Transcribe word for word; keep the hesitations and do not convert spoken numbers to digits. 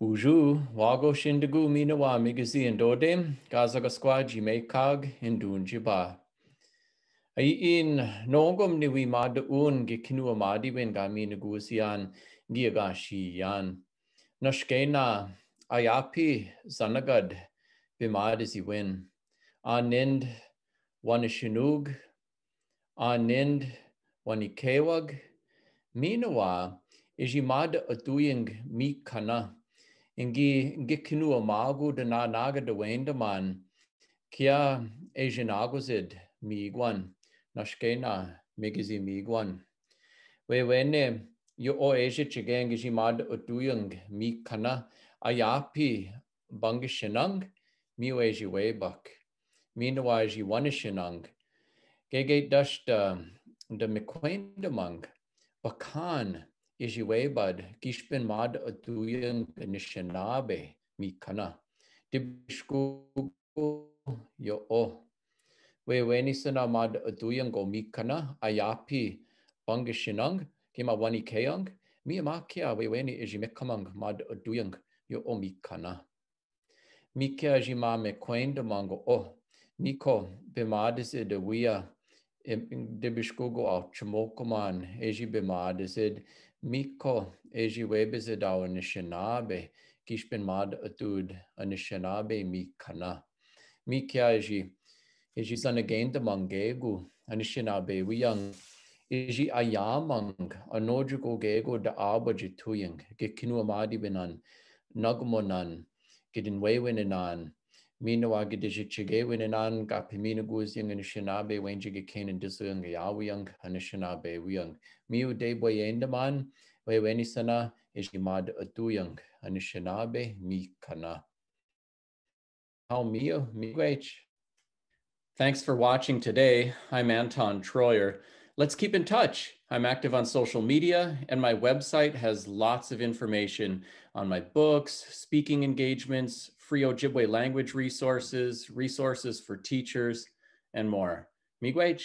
Uju, wago shindigu mi nawa Migezi Ndode, kaza gaskwa ji mekag ndun jiba. Ayin, nongom ni wi mada un gi kinu amadi wen ga mi nagusian, gi agashi yan. Nashkena, ayapi, zanagad, bimada zi wen. Anind, wanishinug, Anind, wanikewag, mi nawa, iji mada atuyang mi kana. Ingi, ingi kinu amagu da na naga da wenda man, kia iji naguzid mi igwan, nashkena, Migezi mi igwan. Wewene, yo o iji chigang iji mada atuyang mi kana, ayapi, bangishinang, mi we iji webak. Mi nawa iji wanishinang. Gege dash da, da mikwendamang. Bakan iji webad, gishpin mada atuyang Anishinabe, mi kana. Dibishkugu yo o. Wewene sana mada atuyang go mi kana, ayapi, bangishinang, kima wanikeyang, mi amakia, wewene iji mekamang mada atuyang, yo o mi kana. Mi kia iji ma mikwendamang go o. Mi ko, bimada zi da wia, em, dibishkugu au chimokoman, iji bimada zi, mi ko, iji webizid au Anishinabe, gishpin mada atud Anishinabe mi kana. Mi kia iji, iji zanagendamang gegu, Anishinabe wiyang, iji ayamang, anojugo gegu da abwa ji tuyang, gi kinu amadi binan, nagmonan, gidin wewenenan, mi nawa gidi ji chige wenenan, kapi mi nagusiang Anishinabe, wenji gi kenan disu yang yawiyang, Anishinabe wiyang. Mi u de bwayendaman, wewene sana, iji mada atuyang, Anishinabe, mi kana. How mi u, miigwech. Thanks for watching today. I'm Anton Troyer. Let's keep in touch. I'm active on social media, and my website has lots of information on my books, speaking engagements, free Ojibwe language resources, resources for teachers, and more. Miigwech.